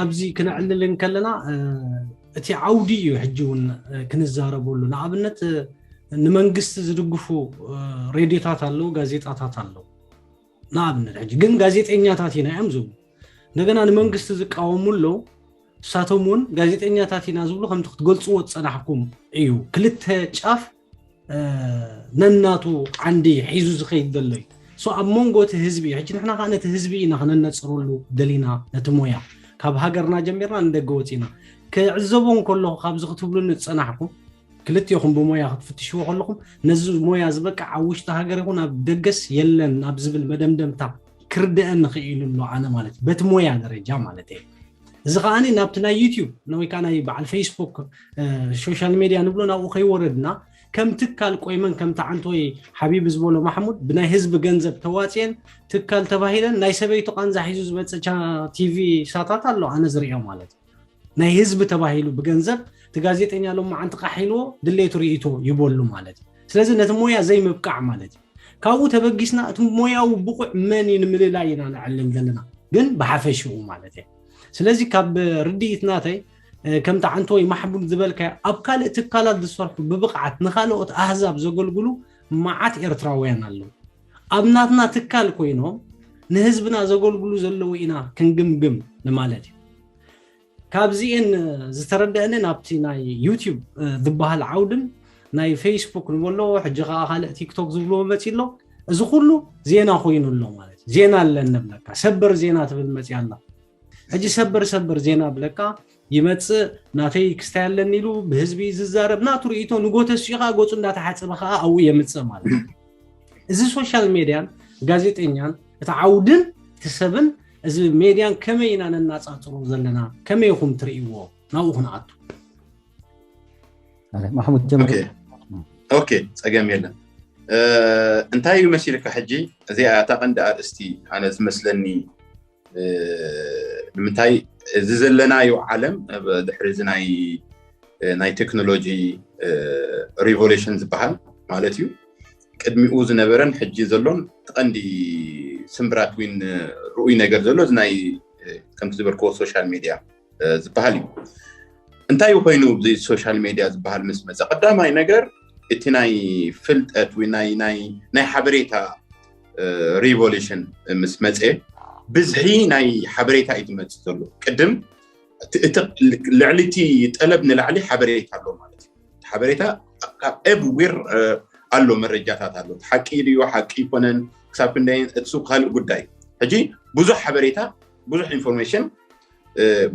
ኣብዚ ክነዕልል እንከለና እቲ ዓውዲ እዩ ሕጂ እውን ክንዛረበሉ። ንኣብነት ንመንግስቲ ዝድግፉ ሬድዮታት ኣለዉ፣ ጋዜጣታት ኣለዉ። ንኣብነት ሕጂ ግን ጋዜጠኛታት ኢና እዮም ዝብሉ። እንደገና ንመንግስቲ ዝቃወሙ ኣለዉ። ንሳቶም እውን ጋዜጠኛታት ኢና ዝብሉ፣ ከምቲ ክትገልፅዎ ዝፀናሕኩም እዩ። ክልተ ጫፍ ነናቱ ዓንዲ ሒዙ ዝኸይድ ዘሎ እዩ። ኣብ መንጎ እቲ ህዝቢ ሕጂ ንሕና ከዓ ነቲ ህዝቢ ኢና ክነነፅረሉ ደሊና። ነቲ ሞያ ካብ ሃገርና ጀሚርና ንደገ ወፂና ክዕዘቦ እንከለኹ፣ ካብዚ ክትብሉኒ ዝፀናሕኩም ክልቲኹም ብሞያ ክትፍትሽዎ ከለኹም፣ ነዚ ሞያ ዝበቅዕ ኣብ ውሽጢ ሃገር ይኹን ኣብ ደገስ የለን ናብ ዝብል መደምደምታ ክርደአኒ ክኢሉ ኣሎ። ኣነ ማለት በቲ ሞያ ደረጃ ማለት እየ። እዚ ከዓኒ ናብቲ ናይ ዩቲዩብ ወይ ከዓ ናይ በዓል ፌስቡክ ሶሻል ሜድያ ንብሎ ናብኡ ከይወረድና ከም ትካል ቆይመን ከምቲ ዓንቶይ ሓቢብ ዝበሎ ማሕሙድ ብናይ ህዝቢ ገንዘብ ተዋፅየን ትካል ተባሂለን ናይ ሰበይቱ ቃንዛ ሒዙ ዝመፅእ ቲቪ ሳታት ኣሎ ኣነ ዝሪኦ ማለት እዩ። ናይ ህዝቢ ተባሂሉ ብገንዘብ እቲ ጋዜጠኛ ሎማዓንቲ ቃሕ ኢልዎ ድሌቱ ርእይቶ ይበሉ ማለት እዩ። ስለዚ ነቲ ሞያ ዘይምብቃዕ ማለት እዩ። ካብኡ ተበጊስና እቲ ሞያዊ ብቑዕ መን እዩ ንምልላይ ኢና ንዕልል ዘለና፣ ግን ብሓፈሽኡ ማለት እየ። ስለዚ ካብ ርድኢት ናተይ ከምቲ ዓንቶይ ማሕሙድ ዝበልካዮ ኣብ ካልእ ትካላት ዝሰርሑ ብብቕዓት ንኻልኦት ኣህዛብ ዘገልግሉ መዓት ኤርትራውያን ኣለዉ። ኣብ ናትና ትካል ኮይኖም ንህዝብና ዘገልግሉ ዘለዉ ኢና ክንግምግም ንማለት እዩ። ካብዚኤን ዝተረደአኒ ናብቲ ናይ ዩቲዩብ ዝበሃል ዓውድን ናይ ፌስቡክ ንበሎ ሕጂ ከዓ ካልእ ቲክቶክ ዝብልዎ መፂ ኣሎ። እዚ ኩሉ ዜና ኮይኑ ኣሎ ማለት እዩ። ዜና ኣለኒ ብለካ፣ ሰበር ዜና ትብል መፂ ኣላ። ሕጂ ሰበር ሰበር ዜና ብለካ ይመፅእ፣ ናተይ ክስታይ ኣለኒ ኢሉ ብህዝቢ ዝዛረብ ናቱ ርእይቶ ንጎተ ሲኻ ገፁ እንዳተሓፀበ ከዓ ኣብኡ የምፅእ ማለት እዩ። እዚ ሶሻል ሜድያን ጋዜጠኛን እቲ ዓውድን እቲ ሰብን እዚ ሜድያን ከመይ ኢና ነናፃፅሮ ዘለና? ከመይ ኢኹም ትርእይዎ? ናብኡ ክንኣቱ። ማሕሙድ ጀምር። ኦኬ፣ ጸገም የለን። እንታይ እዩ መሲልካ ሕጂ እዚኣ እታ ቀንዲ ኣርእስቲ ኣነ ዝመስለኒ። ንምንታይ እዚ ዘለናዮ ዓለም ድሕሪ እዚ ናይ ናይ ቴክኖሎጂ ሪቮሉሽን ዝበሃል ማለት እዩ፣ ቅድሚኡ ዝነበረን ሕጂ ዘሎን ቀንዲ ስምብራት ዊን ርኡይ ነገር ዘሎ እዚ ናይ ከምቲ ዝበልክዎ ሶሻል ሜድያ ዝበሃል እዩ። እንታይ ኮይኑ እዚ ሶሻል ሜድያ ዝበሃል ምስ መፀ? ቀዳማይ ነገር እቲ ናይ ፍልጠት ወይ ናይ ናይ ናይ ሓበሬታ ሪቮሉሽን ምስ መፀ ብዝሒ ናይ ሓበሬታ እዩ ዝመፅእ ዘሎ። ቅድም እቲ ልዕሊ እቲ ጠለብ ንላዕሊ ሓበሬታ ኣሎ ማለት እዩ። ሓበሬታ ካብ ኤቭሪዌር ኣሎ፣ መረጃታት ኣሎ። ሓቂ ድዩ ሓቂ ይኮነን ክሳብ ክንደይ እሱ ካልእ ጉዳይ። ሕጂ ብዙሕ ሓበሬታ ብዙሕ ኢንፎርሜሽን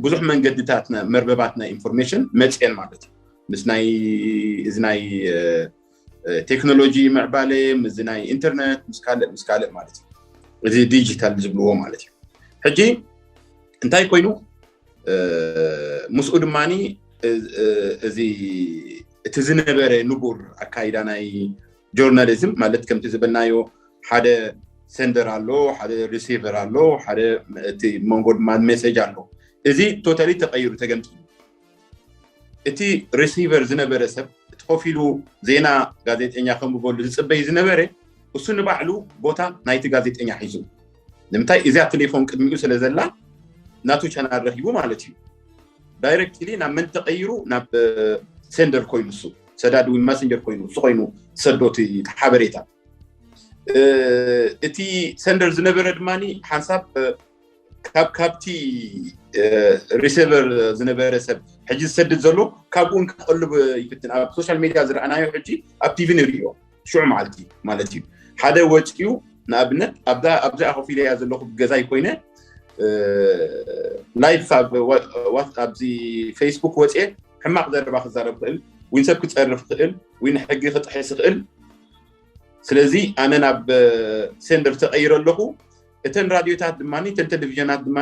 ብዙሕ መንገድታት መርበባት ናይ ኢንፎርሜሽን መፅኤን ማለት እዩ። ምስ ናይ እዚ ናይ ቴክኖሎጂ ምዕባለ ምስ ናይ ኢንተርነት ምስ ካልእ ምስ ካልእ ማለት እዩ። እዚ ዲጂታል ዝብልዎ ማለት እዩ። ሕጂ እንታይ ኮይኑ ምስኡ ድማ እዚ እቲ ዝነበረ ንቡር ኣካይዳ ናይ ጆርናሊዝም ማለት ከምቲ ዝበልናዮ ሓደ ሰንደር ኣሎ፣ ሓደ ሪሲቨር ኣሎ፣ ሓደ እቲ መንጎ ድማ ሜሴጅ ኣሎ። እዚ ቶታሊ ተቀይሩ ተገምጢሉ። እቲ ሪሲቨር ዝነበረ ሰብ እቲ ኮፍ ኢሉ ዜና ጋዜጠኛ ከንብበሉ ዝፅበይ ዝነበረ እሱ ንባዕሉ ቦታ ናይቲ ጋዜጠኛ ሒዙ። ንምንታይ እዚኣ ቴሌፎን ቅድሚኡ ስለ ዘላ ናቱ ቻናል ረኪቡ ማለት እዩ። ዳይሬክትሊ ናብ መን ተቀይሩ? ናብ ሰንደር ኮይኑ እሱ ሰዳድ ወይ ማሰንጀር ኮይኑ እሱ ኮይኑ ሰዶ እቲ ሓበሬታ። እቲ ሰንደር ዝነበረ ድማ ሓንሳብ ካብ ካብቲ ሪሲቨር ዝነበረ ሰብ ሕጂ ዝሰድድ ዘሎ ካብኡ እንከቐልብ ይፍትን። ኣብ ሶሻል ሜድያ ዝረኣናዮ ሕጂ ኣብ ቲቪ ንርእዮ ሽዑ መዓልቲ ማለት እዩ። ሓደ ወፂኡ ንኣብነት ኣብዛ ኣብዚኣ ኮፍ ኢለያ ዘለኹ ገዛይ ኮይነ ላይፍ ኣብዚ ፌስቡክ ወፅኤ ሕማቕ ዘረባ ክዛረብ ክእል ወይ ሰብ ክፀርፍ ክእል ወይ ንሕጊ ክጥሕስ ክእል። ስለዚ ኣነ ናብ ሰንደር ተቐይረ ኣለኹ። እተን ራድዮታት ድማ እተን ቴሌቪዥናት ድማ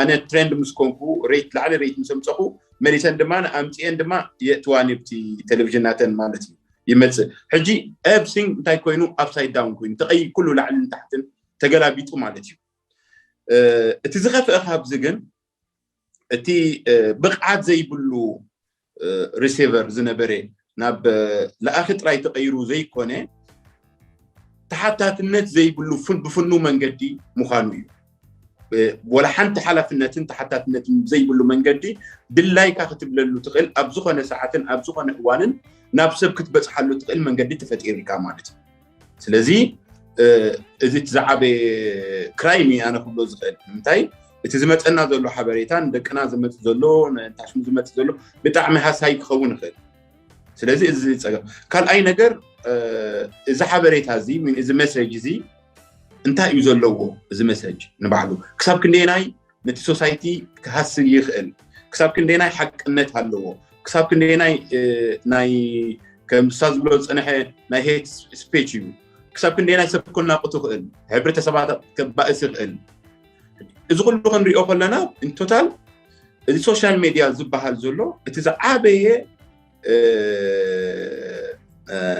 ኣነ ትሬንድ ምስ ኮንኩ ሬት ላዕሊ ሬት ምስ ኣምፀኹ መሊሰን ድማ ኣምፅኤን ድማ የእትዋ ንብቲ ቴሌቪዥናተን ማለት እዩ ይመፅእ። ሕጂ ኤቭሪቲንግ እንታይ ኮይኑ ኣፕሳይድ ዳውን ኮይኑ ተቐይ ኩሉ ላዕልን ታሕትን ተገላቢጡ ማለት እዩ። እቲ ዝኸፍአ ካብዚ ግን እቲ ብቕዓት ዘይብሉ ሪሲቨር ዝነበረ ናብ ለኣኺ ጥራይ ተቐይሩ ዘይኮነ ተሓታትነት ዘይብሉ ብፍኑ መንገዲ ምዃኑ እዩ። ወላ ሓንቲ ሓላፍነትን ተሓታትነትን ዘይብሉ መንገዲ ድላይካ ክትብለሉ ትኽእል፣ ኣብ ዝኾነ ሰዓትን ኣብ ዝኾነ እዋንን ናብ ሰብ ክትበፅሓሉ ትኽእል መንገዲ ተፈጢርልካ ማለት እዩ። ስለዚ እዚ እቲ ዝዓበየ ክራይም ኣነ ክብሎ ዝኽእል። ንምንታይ? እቲ ዝመፀና ዘሎ ሓበሬታ፣ ንደቅና ዝመፅ ዘሎ፣ ንታሽሙ ዝመፅ ዘሎ ብጣዕሚ ሃሳይ ክኸውን ይኽእል። ስለዚ እዚ ጸገም። ካልኣይ ነገር፣ እዚ ሓበሬታ እዚ፣ እዚ ሜሴጅ እዚ እንታይ እዩ ዘለዎ? እዚ ሜሴጅ ንባዕሉ ክሳብ ክንደየናይ ነቲ ሶሳይቲ ክሃስይ ይኽእል? ክሳብ ክንደየናይ ሓቅነት ኣለዎ? ክሳብ ክንደየናይ ናይ፣ ከም ንሳ ዝብሎ ዝጸንሐ ናይ ሄት ስፒች እዩ? ክሳብ ክንደየናይ ሰብ ከናቁት ይኽእል? ሕብረተሰባት ከባእስ ይኽእል? እዚ ኩሉ ክንሪኦ ከለና፣ ኢን ቶታል፣ እዚ ሶሻል ሜድያ ዝበሃል ዘሎ እቲ ዝዓበየ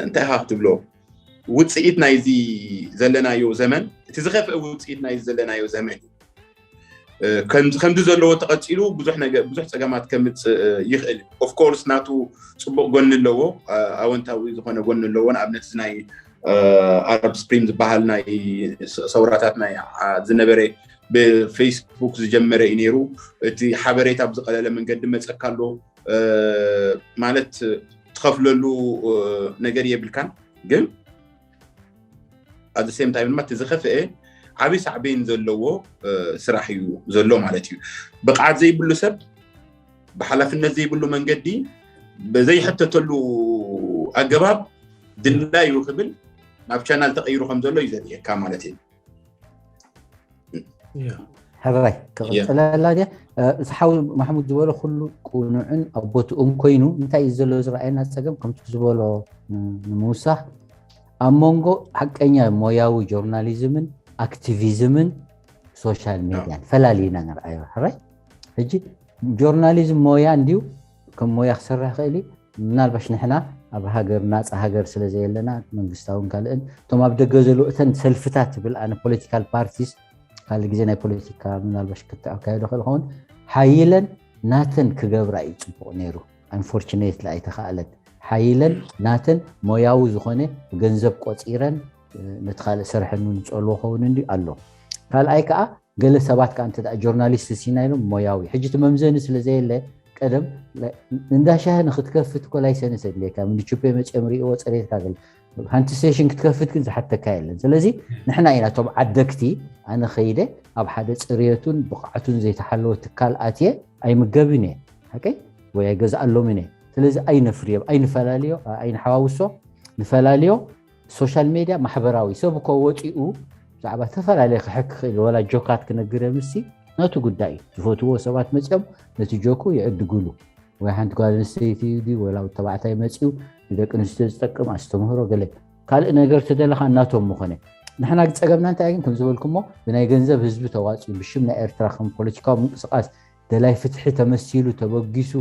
እንታይ ኢኻ ክትብሎ፣ ውፅኢት ናይዚ ዘለናዮ ዘመን፣ እቲ ዝኸፍአ ውፅኢት ናይዚ ዘለናዮ ዘመን እዩ። ከምዚ ዘለዎ ተቐፂሉ ብዙሕ ነገር፣ ብዙሕ ፀገማት ከምፅእ ይኽእል። ኦፍኮርስ ናቱ ፅቡቕ ጎኒ ኣለዎ፣ ኣወንታዊ ዝኾነ ጎኒ ኣለዎ። ንኣብነት እዚ ናይ ኣረብ ስፕሪንግ ዝበሃል ናይ ሰውራታት ናይ ዝነበረ ብፌስቡክ ዝጀመረ እዩ ነይሩ። እቲ ሓበሬታ ብዝቐለለ መንገዲ መፀካ ኣሎ ማለት ትኸፍለሉ ነገር የብልካን። ግን ኣብ ሴም ታይም ድማ እቲ ዝኸፍአ ዓብዪ ሳዕቤን ዘለዎ ስራሕ እዩ ዘሎ ማለት እዩ። ብቕዓት ዘይብሉ ሰብ ብሓላፍነት ዘይብሉ መንገዲ ብዘይሕተተሉ ኣገባብ ድላዩ ክብል ናብ ቻናል ተቐይሩ ከም ዘሎ እዩ ዘርእየካ ማለት እዩ። ሕራይ ክቕፅለላ ድያ? እዚ ሓው ማሕሙድ ዝበሎ ኩሉ ቅኑዕን ኣብ ቦትኡን ኮይኑ፣ እንታይ እዩ ዘሎ ዝረኣየና ፀገም? ከምቲ ዝበሎ ንምውሳኽ፣ ኣብ መንጎ ሓቀኛ ሞያዊ ጆርናሊዝምን ኣክቲቪዝምን ሶሻል ሚድያን ፈላሊና ንርኣዮ። ሕራይ ሕጂ ጆርናሊዝም ሞያ እንድዩ፣ ከም ሞያ ክሰርሕ ክእል እዩ። ምናልባሽ ንሕና ኣብ ሃገር ናፃ ሃገር ስለ ዘየለና፣ መንግስታውን ካልእን፣ እቶም ኣብ ደገ ዘለዉ እተን ሰልፍታት ትብል ኣነ ፖለቲካል ፓርቲስ ካልእ ግዜ ናይ ፖለቲካ ምናልባሽ ክተኣካየዶ ክእል ኸውን ሓይለን ናተን ክገብራ እዩ ፅቡቕ ነይሩ። ኣንፎርችኔትሊ ኣይተኻእለን። ሓይለን ናተን ሞያዊ ዝኾነ ብገንዘብ ቆፂረን ነቲ ካልእ ስርሐን እውን ዝፀልዎ ኸውን እንዲ ኣሎ። ካልኣይ ከዓ ገለ ሰባት ከዓ እንተ ጆርናሊስት ሲና ኢሎም ሞያዊ ሕጂ እቲ መምዘኒ ስለ ዘየለ ቀደም እንዳሻሂ ንክትከፍት እኮ ላይሰንስ የድልየካ። ምንዲ ቹፔ መፅኦም ርእዎ ፅሬትካ ገለ ሓንቲ ስቴሽን ክትከፍት ግን ዝሓተካ የለን። ስለዚ ንሕና ኢና እቶም ዓደግቲ። ኣነ ከይደ ኣብ ሓደ ፅርየቱን ብቕዓቱን ዘይተሓለወ ትካል ኣትየ ኣይምገብን እየ ሓቀይ ወይ ኣይገዝኣሎምን እየ። ስለዚ ኣይነፍርዮም፣ ኣይንፈላልዮ፣ ኣይንሓዋውሶ፣ ንፈላልዮ። ሶሻል ሜድያ ማሕበራዊ ሰብ እኮ ወፂኡ ብዛዕባ ዝተፈላለየ ክሕክ ክእል ወላ ጆካት ክነግር ምስሲ ነቲ ጉዳይ ዝፈትዎ ሰባት መፂኦም ነቲ ጆኩ ይዕድግሉ። ወይ ሓንቲ ጓል ኣንስተይቲ ድዩ ወላ ተባዕታይ መፂኡ ንደቂ ኣንስትዮ ዝጠቅም ኣስተምህሮ ገለ ካልእ ነገር ተደለኻ እናቶም ምኾነ። ንሕና ጸገምና እንታይ ግን ከም ዝበልኩሞ ብናይ ገንዘብ ህዝቢ ተዋፂኡ ብሽም ናይ ኤርትራ ከም ፖለቲካዊ ምንቅስቃስ ደላይ ፍትሒ ተመሲሉ ተበጊሱ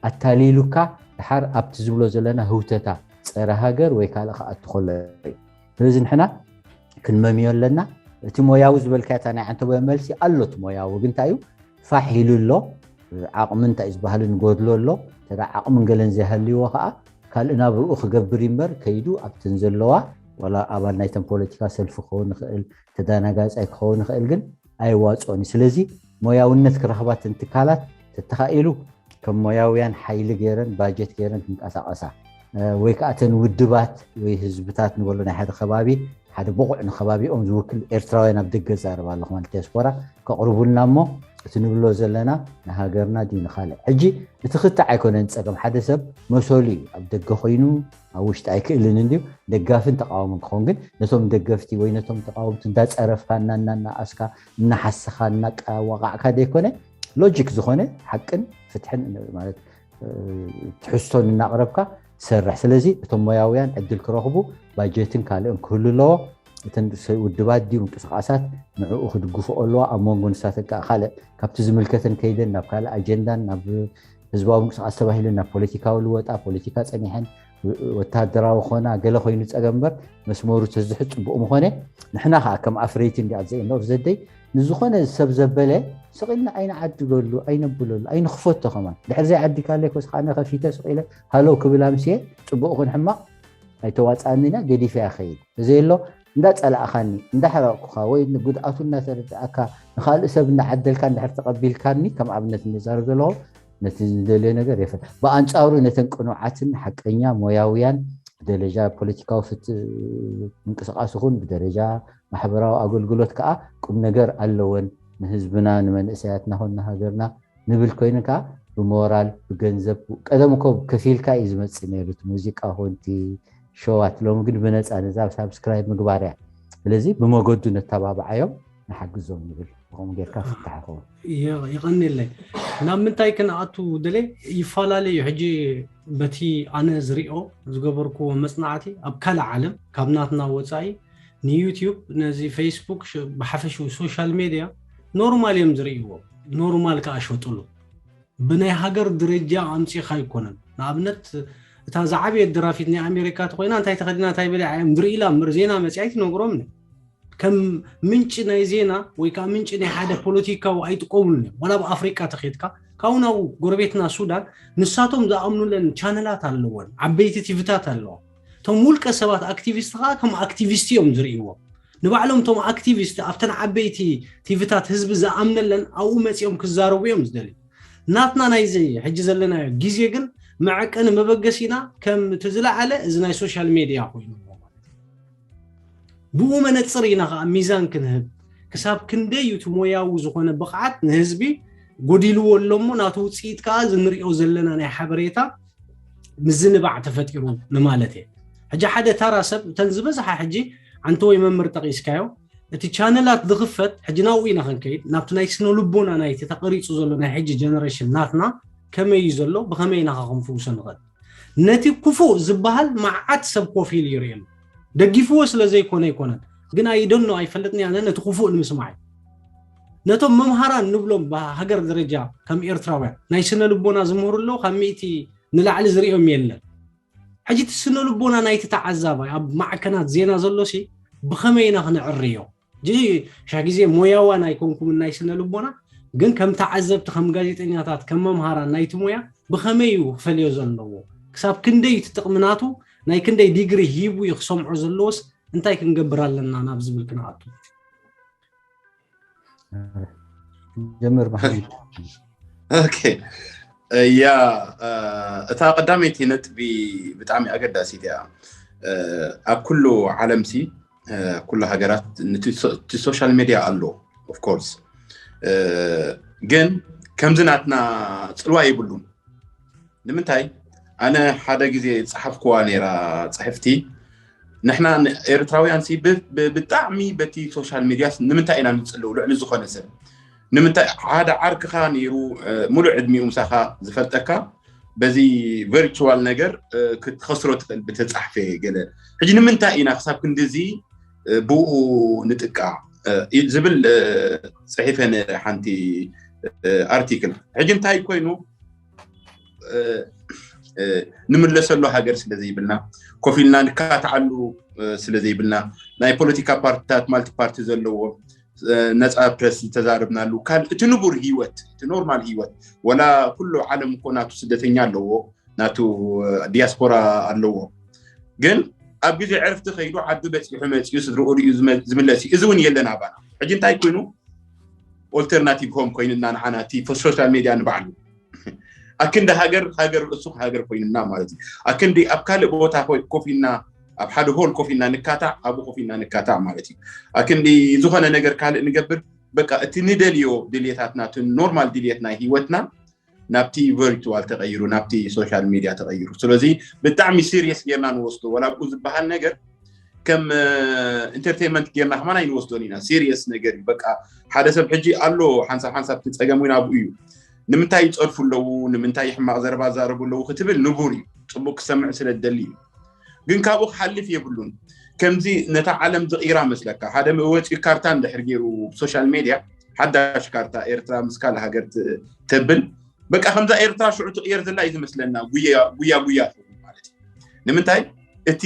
ኣታሊሉካ ድሓር ኣብቲ ዝብሎ ዘለና ህውተታ ፀረ ሃገር ወይ ካልእ ክኣቱ ከሎ እዩ። ስለዚ ንሕና ክንመምዮ ኣለና። እቲ ሞያዊ ዝበልካታ ናይ ዓንተቦ መልሲ ኣሎ። እቲ ሞያዊ ግን እንታይ እዩ ፋሕ ኢሉ ኣሎ። ዓቕሚ እንታይ እዩ ዝበሃሉ ንጎድሎ ኣሎ። ተዳ ዓቕምን ገለን ዘይሃልይዎ ከዓ ካልእ ናብርኡ ክገብር ይምበር ከይዱ ኣብተን ዘለዋ ዋላ ኣባል ናይተን ፖለቲካ ሰልፊ ክኸውን ይኽእል፣ ተዳናጋጻይ ክኸውን ይኽእል፣ ግን ኣይዋፅኦን እዩ። ስለዚ ሞያውነት ክረኽባትን ትካላት ተተኻኢሉ ከም ሞያውያን ሓይሊ ገይረን ባጀት ገይረን ክንቀሳቐሳ ወይ ከዓ እተን ውድባት ወይ ህዝብታት ንበሎ ናይ ሓደ ከባቢ ሓደ ብቑዕ ንከባቢኦም ዝውክል ኤርትራውያን ኣብ ደገ ዛረብ ኣለኹ ማለት ዲያስፖራ ከቕርቡልና እሞ እቲ ንብሎ ዘለና ንሃገርና ድዩ ንኻልእ ሕጂ እቲ ክታዕ ኣይኮነን ፀገም ሓደ ሰብ መሰሉ እዩ ኣብ ደገ ኮይኑ ኣብ ውሽጢ ኣይክእልን እንድዩ ደጋፍን ተቃወምን ክኸውን ግን ነቶም ደገፍቲ ወይ ነቶም ተቃወምቲ እንዳፀረፍካ እናናናኣስካ እናሓሰኻ እናቃዋቃዕካ ዘይኮነ ሎጂክ ዝኾነ ሓቅን ፍትሕን ማለት ትሕዝቶን እናቕረብካ ትሰርሕ ስለዚ እቶም ሞያውያን ዕድል ክረኽቡ ባጀትን ካልእን ክህሉ ኣለዎ እተን ውድባት ድዩ ምንቅስቃሳት ንዕኡ ክድግፍኦ ኣለዋ ኣብ መንጎ ንሳተን ከዓ ካልእ ካብቲ ዝምልከተን ከይደን ናብ ካልእ ኣጀንዳን ናብ ህዝባዊ ምንቅስቃስ ተባሂሉ ናብ ፖለቲካዊ ልወጣ ፖለቲካ ፀኒሐን ወታደራዊ ኮና ገለ ኮይኑ ፀገም እምበር መስመሩ ተዝሕዝ ፅቡቅ ምኾነ ንሕና ከዓ ከም ኣፍረይቲ እንዲ ኣብዘ end of the day ንዝኾነ ሰብ ዘበለ ስቕ ኢልና ኣይንዓድገሉ ኣይነብለሉ ኣይንኽፈቶ ከማን ድሕር ዘይዓዲካለይ ኮስ ከዓ ከፊተ ስቕ ኢለ ሃለው ክብል ኣምስየ ፅቡቅ ኹን ሕማቕ ኣይተዋፅኣኒ ኢና ገዲፈያ ከይድ እዚ ኣሎ እንዳጸላእኻኒ እንዳሕረቕኩኻ ወይ ንጉድኣቱ እናተረዳእካ ንኻልእ ሰብ እናዓደልካ እንድሕር ተቐቢልካኒ ከም ኣብነት እንዛረብ ዘለኹ ነቲ ዝደልዮ ነገር የፈ ብኣንጻሩ ነተን ቅኑዓትን ሓቀኛ ሞያውያን ብደረጃ ፖለቲካዊ ፍት ምንቅስቃስ ይኹን ብደረጃ ማሕበራዊ ኣገልግሎት ከዓ ቁም ነገር ኣለወን ንህዝብና ንመንእሰያትና ኾን ንሃገርና ንብል ኮይኑ ከዓ ብሞራል ብገንዘብ ቀደም እኮ ከፊልካ እዩ ዝመፅእ ነይሩ እቲ ሙዚቃ ኾንቲ ሸዋት ሎሚ ግን ብነፃ ነዛ ሳብስክራይብ ምግባር እያ ስለዚ ብመገዱ ነተባብዓዮም ንሓግዞም ንብል ብኸምኡ ጌርካ ፍታሕ ይኸውን የቐኒለይ ናብ ምንታይ ክንኣቱ ደለ ይፈላለዩ ሕጂ በቲ ኣነ ዝሪኦ ዝገበርኩዎ መፅናዕቲ ኣብ ካልእ ዓለም ካብ ናትና ወፃኢ ንዩቲዩብ ነዚ ፌስቡክ ብሓፈሽኡ ሶሻል ሜድያ ኖርማል እዮም ዝርእይዎ ኖርማል ከዓ ሸጥሉ ብናይ ሃገር ደረጃ ኣምፂኻ ኣይኮነን ንኣብነት እታ ዝዓበየት ደራፊት ናይ ኣሜሪካ ተኮይና እንታይ ተኸዲና እንታይ በለ እዮም ዝርኢ ኢላ ምር ዜና መፅያ ኣይትነግሮም ከም ምንጭ ናይ ዜና ወይ ከዓ ምንጭ ናይ ሓደ ፖለቲካዊ ኣይጥቀሙሉን እዮም ዋላ ኣብ ኣፍሪቃ ተኸድካ ካብኡ ናብኡ ጎረቤትና ሱዳን ንሳቶም ዝኣምኑለን ቻነላት ኣለወን ዓበይቲ ቲቪታት ኣለዋ እቶም ውልቀ ሰባት ኣክቲቪስት ከዓ ከም ኣክቲቪስት እዮም ዝርእይዎም ንባዕሎም እቶም ኣክቲቪስት ኣብተን ዓበይቲ ቲቪታት ህዝቢ ዝኣምነለን ኣብኡ መፂኦም ክዛረቡ እዮም ዝደልዩ ናትና ናይዚ ሕጂ ዘለናዮ ግዜ ግን መዐቀኒ መበገሲና ከም እቲ ዝለዓለ እዚ ናይ ሶሻል ሜድያ ኮይኑ ብኡ መነፅር ኢና ከዓ ሚዛን ክንህብ ክሳብ ክንደይ እዩ እቲ ሞያዊ ዝኾነ ብቕዓት ንህዝቢ ጎዲልዎ ኣሎ እሞ ናቲ ውፅኢት ከዓ እዚ ንሪኦ ዘለና ናይ ሓበሬታ ምዝንባዕ ተፈጢሩ ንማለት እየ ሕጂ ሓደ ታራ ሰብ እተን ዝበዝሓ ሕጂ ዓንቲ ወይ መምህር ጠቒስካዮ እቲ ቻነላት ዝኽፈት ሕጂ ናብኡ ኢና ክንከይድ ናብቲ ናይ ስነ ልቦና ናይቲ ተቐሪፁ ዘሎ ናይ ሕጂ ጀነሬሽን ናትና ከመይ እዩ ዘሎ ብኸመይ ኢና ክንፍውሶ ንኽእል ነቲ ክፉእ ዝበሃል መዓት ሰብ ኮፍ ኢሉ ይርእየሉ። ደጊፍዎ ስለ ዘይኮነ ኣይኮነን፣ ግን ኣይደኖ ኣይፈልጥን እየ ኣነ ነቲ ክፉእ ንምስማዕ እዩ። ነቶም መምሃራን ንብሎም ብሃገር ደረጃ ከም ኤርትራውያን ናይ ስነ ልቦና ዝምህሩ ኣለዉ ካብ ሚእቲ ንላዕሊ ዝርእዮም የለን። ሕጂ እቲ ስነ ልቦና ናይቲ ተዓዛባይ ኣብ ማዕከናት ዜና ዘሎሲ ብኸመይ ኢና ክነዕርዮ? ሕጂ ሻ ግዜ ሞያዋን ኣይኮንኩምን ናይ ስነ ልቦና፣ ግን ከም ተዓዘብቲ፣ ከም ጋዜጠኛታት፣ ከም መምሃራን ናይቲ ሞያ ብኸመይ እዩ ክፈልዮ ዘለዎ? ክሳብ ክንደይ እቲ ጥቕሚ ናቱ ናይ ክንደይ ዲግሪ ሂቡ እዩ ክሰምዖ ዘለዎስ እንታይ ክንገብር ኣለና ናብ ዝብል ክንኣቱ። ጀምር መሓመድ። ኦኬ ያ እታ ቀዳመይቲ ነጥቢ ብጣዕሚ ኣገዳሲት እያ። ኣብ ኩሉ ዓለምሲ ኩሉ ሃገራት እቲ ሶሻል ሜድያ ኣሎ ኦፍኮርስ፣ ግን ከምዚ ናትና ፅልዋ የብሉን። ንምንታይ ኣነ ሓደ ግዜ ዝፀሓፍኩዋ ነይራ ፅሕፍቲ ንሕና ኤርትራውያን ብጣዕሚ በቲ ሶሻል ሚድያ ንምንታይ ኢና ንፅልው ልዕሊ ዝኾነ ሰብ ንምንታይ ሓደ ዓርክኻ ነይሩ ሙሉእ ዕድሚኡ ምሳኻ ዝፈልጠካ በዚ ቨርቹዋል ነገር ክትኸስሮ ትኽእል ብተፃሕፈ ገለ ሕጂ ንምንታይ ኢና ክሳብ ክንዲዚ ብኡ ንጥቃ ዝብል ፅሒፈ ሓንቲ ኣርቲክል ሕጂ እንታይ ኮይኑ ንምለሰሉ ሃገር ስለ ዘይብልና ኮፍ ኢልና ንካትዓሉ ስለ ዘይብልና ናይ ፖለቲካ ፓርቲታት ማልቲ ፓርቲ ዘለዎ ነፃ ፕረስ ዝተዛረብናሉ ካልእ እቲ ንቡር ህይወት እቲ ኖርማል ህይወት ወላ ኩሉ ዓለም እኮ ናቱ ስደተኛ ኣለዎ ናቱ ዲያስፖራ ኣለዎ ግን ኣብ ግዜ ዕርፍቲ ከይዱ ዓዱ በፂሑ መፂኡ ስድርኡ ሪኡ ዝመ- ዝምለስ እዩ እዚ እውን የለን ኣባና ሕጂ እንታይ ኮይኑ ኦልተርናቲቭ ሆም ኮይንና ንዓና እቲ ሶሻል ሜድያ ንባዕሉ ኣክንዲ ሃገር ሃገር ርእሱ ሃገር ኮይንና ማለት እዩ ኣክንዲ ኣብ ካልእ ቦታ ኮ- ኮፍ ኢልና ኣብ ሓደ ሆል ኮፍ ኢልና ንካታዕ ኣብኡ ኮፍ ኢልና ንካታዕ ማለት እዩ ኣክንዲ ዝኾነ ነገር ካልእ ንገብር በቃ እቲ ንደልዮ ድልየታትና እቲ ኖርማል ድልየት ናይ ህይወትና ናብቲ ቨርቹዋል ተቐይሩ ናብቲ ሶሻል ሚድያ ተቐይሩ ስለዚ ብጣዕሚ ሲሪየስ ጌርና ንወስዶ ወላ ኣብኡ ዝበሃል ነገር ከም ኢንተርቴንመንት ጌርና ከማን ኣይንወስዶን ኢና ሲሪየስ ነገር እዩ በቃ ሓደ ሰብ ሕጂ ኣሎ ሓንሳብ ሓንሳብ ትፀገም እውን ኣብኡ እዩ ንምንታይ ይፀርፉ ኣለዉ ንምንታይ ሕማቕ ዘረባ ዛረቡ ኣለዉ ክትብል ንቡር እዩ ፅቡቅ ክሰምዕ ስለ ዝደሊ እዩ ግን ካብኡ ክሓልፍ የብሉን ከምዚ ነታ ዓለም ዝቕይራ መስለካ ሓደ ወፂኡ ካርታ እንድሕር ገይሩ ሶሻል ሜድያ ሓዳሽ ካርታ ኤርትራ ምስ ካልእ ሃገር ተብል በቃ ከምዛ ኤርትራ ሽዑ ትቕየር ዘላ እዩ ዝመስለና ጉያ ጉያ ትኸውን ማለት እዩ ንምንታይ እቲ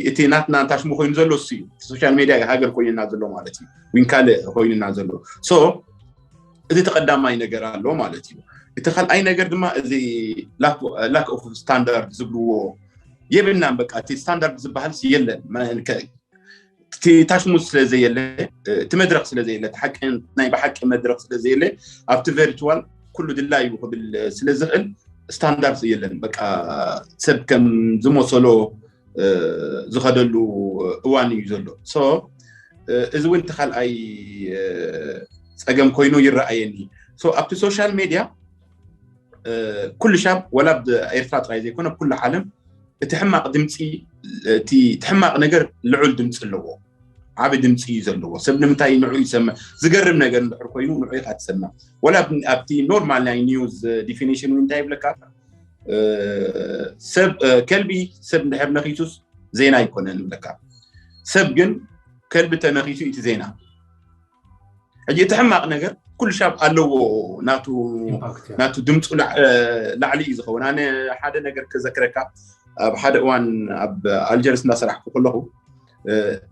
እቲ ናትና እንታሽሙ ኮይኑ ዘሎ እሱ እዩ ሶሻል ሜድያ ሃገር ኮይንና ዘሎ ማለት እዩ ዊን ካልእ ኮይንና ዘሎ ሶ እቲ ተቐዳማይ ነገር ኣሎ ማለት እዩ እቲ ካልኣይ ነገር ድማ እዚ ላክ ኦፍ ስታንዳርድ ዝብልዎ የብልናን በቃ እቲ ስታንዳርድ ዝበሃል የለን እቲ ታሽሙስ ስለ ዘየለ፣ እቲ መድረክ ስለ ዘየለ፣ እቲ ሓቂ ናይ ብሓቂ መድረክ ስለ ዘየለ፣ ኣብቲ ቨርቹዋል ኩሉ ድላዩ ክብል ስለ ዝኽእል ስታንዳርድ የለን። በቃ ሰብ ከም ዝመሰሎ ዝኸደሉ እዋን እዩ ዘሎ። So እዚ እውን እቲ ካልኣይ ፀገም ኮይኑ ይረኣየኒ። So ኣብቲ ሶሻል ሜድያ ኩሉ ሻብ፣ ወላ ኣብ ኤርትራ ጥራይ ዘይኮነ ኩሉ ዓለም፣ እቲ ሕማቕ ድምፂ፣ እቲ ሕማቕ ነገር ልዑል ድምፂ ኣለዎ። ዓቢ ድምፂ እዩ ዘለዎ። ሰብ ንምንታይ ንዑ ይሰምዕ? ዝገርም ነገር እንድሕር ኮይኑ ንዑ ኢኻ ትሰምዕ። ወላ ኣብቲ ኖርማል ናይ ኒውዝ ዲፊኒሽን እንታይ ይብለካ? ሰብ ከልቢ ሰብ እንድሕር ነኺሱስ ዜና ኣይኮነን ይብለካ። ሰብ ግን ከልቢ ተነኺሱ እቲ ዜና። ሕጂ እቲ ሕማቕ ነገር ኩሉ ሻብ ኣለዎ ናቱ ናቱ ድምፁ ላዕሊ እዩ ዝኸውን። ኣነ ሓደ ነገር ክዘክረካ፣ ኣብ ሓደ እዋን ኣብ ኣልጀርስ እናሰራሕኩ ከለኹ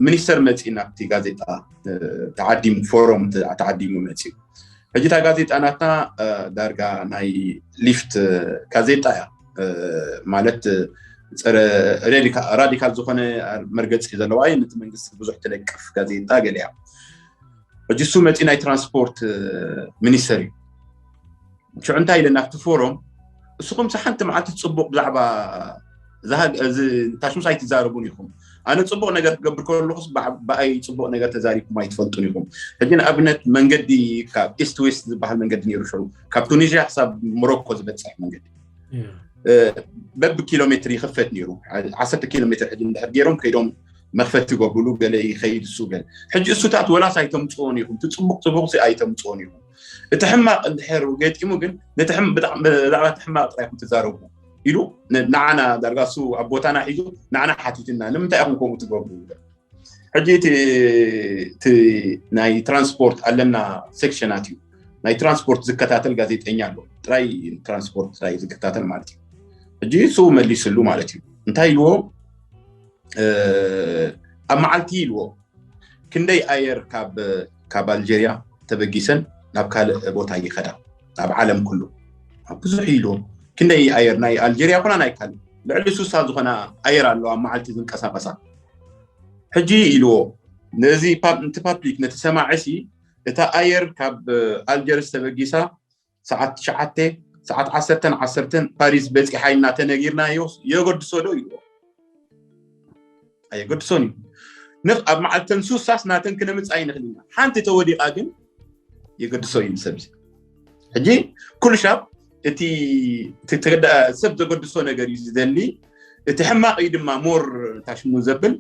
ሚኒስተር መፂኡ ናብቲ ጋዜጣ ተዓዲሙ፣ ፎረም ተዓዲሙ መፂኡ። ሕጂ እታ ጋዜጣ ናትና ዳርጋ ናይ ሊፍት ጋዜጣ እያ። ማለት ፀረ ራዲካል ዝኾነ መርገፂ ዘለዋ፣ ነቲ መንግስቲ ብዙሕ ትለቅፍ ጋዜጣ ገለ እያ። ሕጂ እሱ መፂ ናይ ትራንስፖርት ሚኒስተር እዩ። ሽዑ እንታይ ኢለ ናብቲ ፎረም፣ እስኹም ሓንቲ መዓልቲ ፅቡቕ ብዛዕባ ታሽሙስ ኣይትዛረቡን ኢኹም። ኣነ ፅቡቕ ነገር ክገብር ከለኹስ ብኣይ ፅቡቕ ነገር ተዛሪብኩም ኣይትፈልጡን ኢኹም። ሕጂ ንኣብነት መንገዲ ካብ ኢስት ዌስት ዝበሃል መንገዲ ነይሩ ሽዑ፣ ካብ ቱኒዥያ ክሳብ ሞሮኮ ዝበፅሕ መንገዲ በቢ ኪሎ ሜትር ይኽፈት ነይሩ። ዓሰርተ ኪሎ ሜትር ሕጂ እንድሕር ገይሮም ከይዶም መኽፈት ይገብሩሉ፣ ገለ ይኸይድ እሱ ገለ። ሕጂ እሱታት ወላስ ኣይተምፅኦን ኢኹም፣ እቲ ፅቡቕ ፅቡቕ ሲ ኣይተምፅኦን ኢኹም። እቲ ሕማቕ እንድሕር ገጢሙ ግን ነቲ ብዛዕባ እቲ ሕማቕ ጥራይ ኢኹም ትዛረቡ ኢሉ ንዓና ዳርጋ እሱ ኣብ ቦታና ሒዙ ንዓና ሓቲትና፣ ንምንታይ ኢኹም ከምኡ ትገብሩ? ሕጂ እቲ ናይ ትራንስፖርት ኣለና ሴክሽናት እዩ። ናይ ትራንስፖርት ዝከታተል ጋዜጠኛ ኣሎ፣ ጥራይ ትራንስፖርት ጥራይ ዝከታተል ማለት እዩ። ሕጂ እሱ መሊስሉ ማለት እዩ። እንታይ ኢልዎ? ኣብ መዓልቲ ኢልዎ ክንደይ ኣየር ካብ ኣልጀርያ ተበጊሰን ናብ ካልእ ቦታ ይኸዳ? ኣብ ዓለም ኩሉ ብዙሕ ኢልዎ። ክንደይ ኣየር ናይ ኣልጀርያ ኮና ናይ ካልእ ልዕሊ ሱሳ ዝኾና ኣየር ኣለዋ ኣብ መዓልቲ ዝንቀሳቐሳ። ሕጂ ኢልዎ ነዚ ነቲ ፓብሊክ ነቲ ሰማዒ ሲ እታ ኣየር ካብ ኣልጀርስ ተበጊሳ ሰዓት ትሽዓተ ሰዓት ዓሰርተን ዓሰርተን ፓሪስ በፂሓ ኢልና ተነጊርናዮስ የገድሶ ዶ ኢልዎ? ኣየገድሶን እዩ። ንኽ ኣብ መዓልተን ሱሳስ ናተን ክነምፅ ኣይንኽእል ኢና። ሓንቲ ተወዲቓ ግን የገድሶ እዩ ሰብ። ሕጂ ኩሉ ሻብ እቲ ሰብ ዘገድሶ ነገር እዩ ዝደሊ። እቲ ሕማቕ እዩ ድማ ሞር ታሽሙ ዘብል።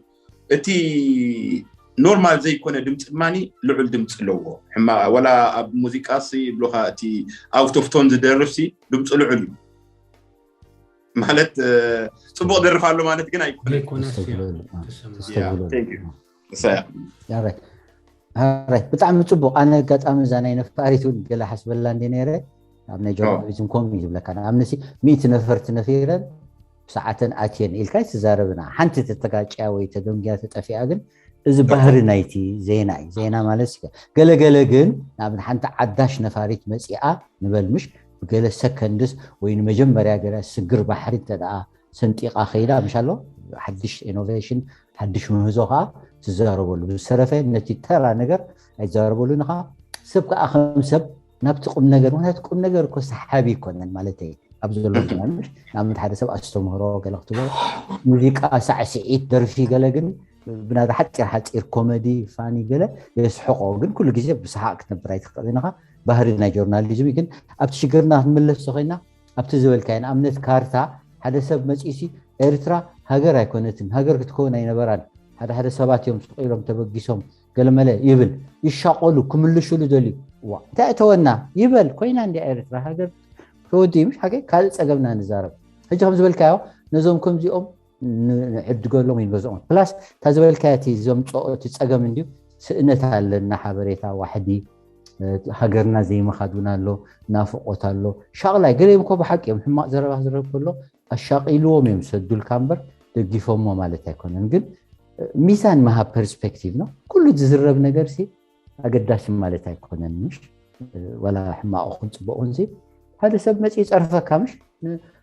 እቲ ኖርማል ዘይኮነ ድምፂ ድማ ልዑል ድምፂ ኣለዎ። ሕማቕ ወላ ኣብ ሙዚቃ ሲ ብሎካ እቲ ኣውቶፍቶን ዝደርፍ ሲ ድምፁ ልዑል እዩ። ማለት ጽቡቕ ደርፍ ኣሎ ማለት ግን ኣይኮነን። ዘይኮነስ እያ ተሰምዕ። ተስተውዕለሉ። Thank you። እሳ እያ። ያራይ። ያራይ። ብጣዕሚ ጽቡቕ። ኣነ ኣጋጣሚ እዛ ናይ ነፋሪት እውን ገለ ሓስበላ እንደ ነይረ፣ ኣብ ናይ ኦ። ጆርናሊዝም ኮም እዩ ዝብለካ። ንኣብነት ሲ ሚእቲ ነፈርቲ ነፊረን ሰዓተን ኣትየን ኢልካ ትዛረብና። ሓንቲ ተተጋጭያ ወይ ተደንጉያ ተጠፊኣ ግን እዚ ባህሪ ናይቲ ዜና እዩ። ዜና ማለት ሲ ገለ ገለ ግን ንኣብነት ሓንቲ ዓዳሽ ነፋሪት መጺኣ ንበል ምሽ ብገለ ሰከንድስ ወይ ንመጀመርያ ገለ ስግር ባሕሪ እንተ ደኣ ሰንጢቓ ከይዳ ምሽ ኣሎ ሓድሽ ኢኖቬሽን ሓድሽ ምህዞ ከዓ ትዛረበሉ። ብዝተረፈ ነቲ ተራ ነገር ኣይትዛረበሉን ኢኻ። ሰብ ከዓ ከም ሰብ ናብቲ ቁም ነገር፣ ምክንያቱ ቁም ነገር እኮ ሰሓቢ ይኮነን ማለት እየ። ኣብ ዘሎ ኩና ምሽ ንኣብነት ሓደ ሰብ ኣስተምህሮ ገለ ክትቦ ሙዚቃ ሳዕስዒት ደርፊ ገለ ግን ብናታ ሓፂር ሓፂር ኮመዲ ፋኒ ገለ የስሕቆ ግን ኩሉ ግዜ ብሰሓቅ ክትነብር ኣይትኽእል ኢኻ። ባህሪ ናይ ጆርናሊዝም እዩ። ግን ኣብቲ ሽግርና ክንምለስ ተኮይና ኣብቲ ዝበልካዮ ንኣብነት ካርታ ሓደ ሰብ መፂሲ ኤርትራ ሃገር ኣይኮነትን ሃገር ክትከውን ኣይነበራን ሓደ ሓደ ሰባት እዮም ስቕ ኢሎም ተበጊሶም ገለመለ ይብል ይሻቆሉ ክምልሽሉ ደልዩ ዋ እንታይ እተወና ይበል ኮይና እንዲ ኤርትራ ሃገር ተወዲ ምሽ ሓቂ ካልእ ፀገምና ንዛረብ ሕጂ ከም ዝበልካዮ ነዞም ከምዚኦም ንዕድገሎም ይንገዝኦም ፕላስ እታ ዝበልካዮ እቲ ዘምፅኦ እቲ ፀገም እንድዩ ስእነት ኣለና ሓበሬታ ዋሕዲ ሃገርና ዘይምኻድ እውን ኣሎ ናፍቆት ኣሎ ሻቕላይ ገለዮም እኮ ብሓቂ እዮም ሕማቕ ዘረባ ክዝረብ ከሎ ኣሻቒልዎም እዮም ሰዱልካ እምበር ደጊፎሞ ማለት ኣይኮነን ግን ሚዛን መሃብ ፐርስፔክቲቭ ነው ኩሉ ዝዝረብ ነገር ሲ ኣገዳሲ ማለት ኣይኮነን ምሽ ወላ ሕማቑ ክን ፅቡቕ ክንሲ ሓደ ሰብ መፂ ይፀርፈካ ምሽ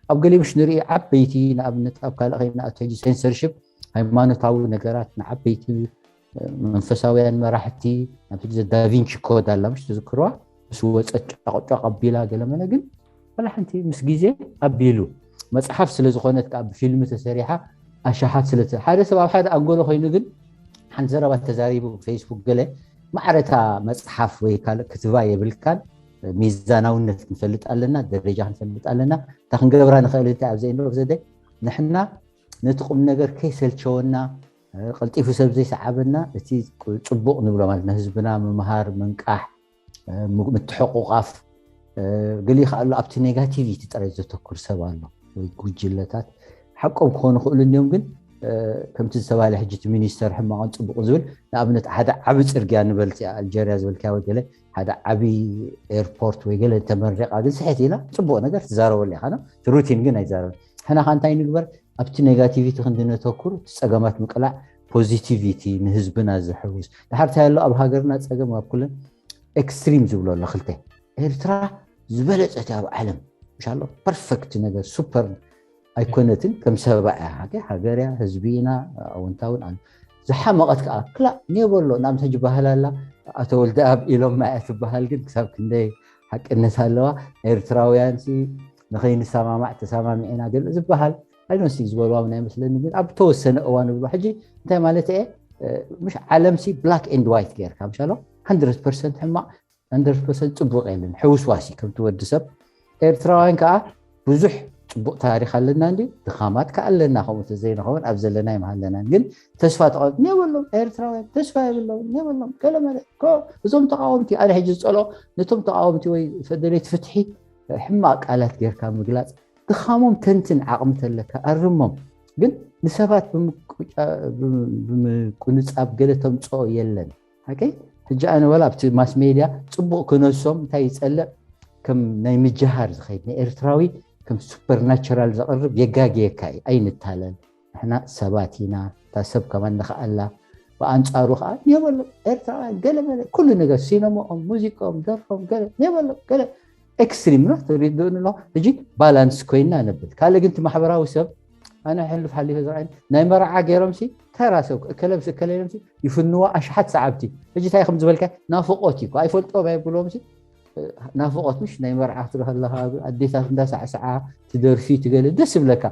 ኣብ ገሊምሽ ንርኢ ዓበይቲ ንኣብነት ኣብ ካልእ ከይንኣቱ ሕጂ ሴንሰርሽፕ ሃይማኖታዊ ነገራት ንዓበይቲ መንፈሳውያን መራሕቲ፣ ናብ ሕጂ ዳቪንቺ ኮድ ኣላ፣ ምሽ ትዝክርዋ? ምስ ወፀት ጫቕጫቕ ኣቢላ ገለመለ፣ ግን ዋላ ሓንቲ ምስ ግዜ ኣቢሉ መፅሓፍ ስለ ዝኾነት ከዓ ብፊልም ተሰሪሓ ኣሻሓት ስለ ሓደ ሰብ ኣብ ሓደ ኣንጎሎ ኮይኑ ግን ሓንቲ ዘረባ ተዛሪቡ ፌስቡክ ገለ ማዕረታ መፅሓፍ ወይ ካልእ ክትባ የብልካን። ሚዛናውነት ክንፈልጥ ኣለና፣ ደረጃ ክንፈልጥ ኣለና። እታ ክንገብራ ንኽእል እንታይ ኣብዚ ኢንዶፍ ዘደይ ንሕና ነቲ ቁም ነገር ከይሰልቸወና፣ ቀልጢፉ ሰብ ዘይሰዓበና፣ እቲ ጽቡቕ ንብሎ ማለት ንህዝብና ምምሃር፣ ምንቃሕ፣ ምትሕቑቓፍ፣ ገሊኡ ከኣ ኣሎ ኣብቲ ኔጋቲቪቲ ጥራይ ዘተኩር ሰብ ኣሎ ወይ ጉጅለታት። ሓቆም ክኾኑ ክእሉ እንዲዮም፣ ግን ከምቲ ዝተባለ ሕጂ እቲ ሚኒስተር ሕማቕን ጽቡቕ ዝብል ንኣብነት ሓደ ዓቢ ጽርግያ ንበልቲ ኣልጀርያ ዝበልካ ወይ ገለ ሓደ ዓቢ ኤርፖርት ወይ ገለ እንተመሪቓ ግን ስሕት ኢላ ጽቡቕ ነገር ትዛረበሉ ኢኻ። እቲ ሩቲን ግን ኣይዛረብን። ሕና ኸ እንታይ ንግበር? ኣብቲ ኔጋቲቪቲ ክንዲ ነተኩር፣ እቲ ጸገማት ምቅላዕ፣ ፖዚቲቪቲ ንህዝብና ዝሕውስ። ድሓር እንታይ ኣሎ ኣብ ሃገርና ጸገም ኣብ ኩለን ኤክስትሪም ዝብሎ ኣሎ ክልተ። ኤርትራ ዝበለጸት ኣብ ዓለም። ምሻሎ ፐርፌክት ነገር ሱፐር ኣይኮነትን፣ ከም ሰባ እያ። ሓቂ ሃገር እያ፣ ህዝቢ ኢና፣ ኣወንታውን ኣሉ ዝሓመቐት ከዓ ክላ ኔበሎ። ንኣብነት ሕጂ ባህል ኣላ፣ ኣቶ ወልደ ኣብ ኢሎም ማያ ትበሃል፣ ግን ክሳብ ክንደይ ሓቅነት ኣለዋ? ኤርትራውያን ሲ ንኸይንሰማማዕ ተሰማሚዕና ገለ ዝበሃል ኣይዶንሲ ዝበልዋ ናይ መስለኒ። ግን ኣብ ተወሰነ እዋን ብሎ ሕጂ እንታይ ማለት እየ፣ ምሽ ዓለምሲ ብላክ ኤንድ ዋይት ጌርካ ምሻሎ፣ ሃንድረድ ፐርሰንት ሕማቕ፣ ሃንድረድ ፐርሰንት ጽቡቕ የለን። ሕውስዋሲ ከምቲ ወዲ ሰብ ኤርትራውያን ከዓ ብዙሕ ጽቡቕ ታሪኽ ኣለና እንዲ፣ ድኻማት ከዓ ኣለና፣ ከምኡ ተዘይንኸውን ኣብ ዘለና ይመሃለናን። ግን ተስፋ ተቐ ኔበሎም ኤርትራውያን ተስፋ የብሎም ኔበሎም። ገለ መለ እኮ እዞም ተቃወምቲ፣ ኣነ ሕጂ ዝጸልኦ ነቶም ተቃወምቲ ወይ ፈደለይቲ ፍትሒ ሕማቕ ቃላት ጌርካ ምግላጽ፣ ድኻሞም ተንትን፣ ዓቕሚ ተለካ ኣርሞም። ግን ንሰባት ብምቁጫ-፣ ብም-፣ ብምቁንጻብ ገለ ተምጽኦ የለን። ሓቂ ሕጂ ኣነ ወላ ኣብቲ ማስ ሜድያ ጽቡቕ ክነሶም እንታይ ይጸልእ ከም ናይ ምጅሃር ዝኸይድ ንኤርትራዊ ከም ሱፐርናቸራል ዘቕርብ የጋግየካ እዩ። ኣይንታለል። ንሕና ሰባት ኢና። እታ ሰብ ከማን ንኽኣላ። ብኣንጻሩ ከዓ ኔበሎም ኤርትራውያን ገለ መለ ኩሉ ነገር ሲነማኦም፣ ሙዚቃኦም፣ ደርፎም ገለ ኔበሎም ገለ ኤክስትሪም ነው ትሪድኡን ኣሎ። ሕጂ ባላንስ ኮይና ነብል። ካልእ ግን እቲ ማሕበራዊ ሰብ ኣነ ሕልፍ ሓሊፈ ዝረኣይን ናይ መርዓ ገይሮምሲ ተራ ሰብ እከለ ምስ እከለ ኢሎምሲ ይፍንዋ ኣሽሓት ሰዓብቲ። ሕጂ እንታይ ከም ዝበልካ ናፍቖት እዩ እኮ። ኣይፈልጦም ኣይብሎምሲ ናፍቖት ምሽ ናይ መርዓ ክትርኢ ከለኻ ኣዴታት እንዳሳዕስዓ ትደርፊ ትገለ ደስ ይብለካ።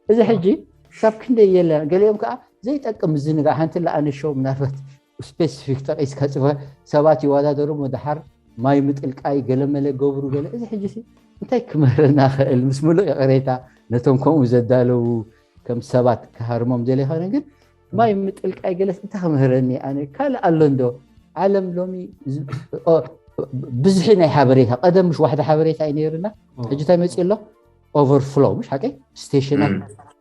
እዚ ሕጂ ክሳብ ክንደይ የለ። ገሊኦም ከዓ ዘይጠቅም ምዝንጋዕ ሓንቲ ለኣነ ሾው ምናልባት ስፔሲፊክ ጠቂስካ ጽፈ ሰባት ይወዳደሩ፣ መድሓር ማይ ምጥልቃይ ገለ መለ ገብሩ ገለ። እዚ ሕጂ ሲ እንታይ ክምህረና ክእል? ምስ ሙሉእ ይቕሬታ ነቶም ከምኡ ዘዳለዉ ከም ሰባት ክሃርሞም ዘይኮነ፣ ግን ማይ ምጥልቃይ ገለስ እንታይ ክምህረኒ ኣነ? ካልእ ኣሎ እንዶ? ዓለም ሎሚ ዝ-፣ ኦ፣ ብዝሒ ናይ ሓበሬታ፣ ቀደም ምሽ ዋሕዲ ሓበሬታ እዩ ነይርና። ሕጂ እንታይ መፅእ ኣሎ? ኦቨርፍሎ፣ ምሽ ሓቀይ? ስቴሽናት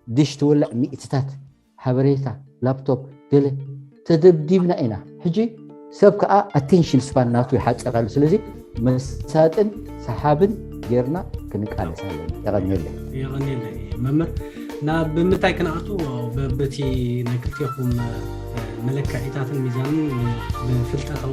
ዲሽ ትውልዕ ሚእትታት ሓበሬታ፣ ላፕቶፕ፣ ገለ ተደብዲብና ኢና። ሕጂ ሰብ ከዓ ኣቴንሽን ስፓን ናቱ ይሓፀር ኣሎ። ስለዚ መሳጥን ሰሓብን ጌርና ክንቃለስ ኣለና። የቐንየለይ። የቐንየለይ መምህር። ናብ ምንታይ ክንኣቱ? በ-፣ በቲ ናይ ክልቴኹም፣ እ፣ መለክዒታትን ሚዛንን ብፍልጠታዊ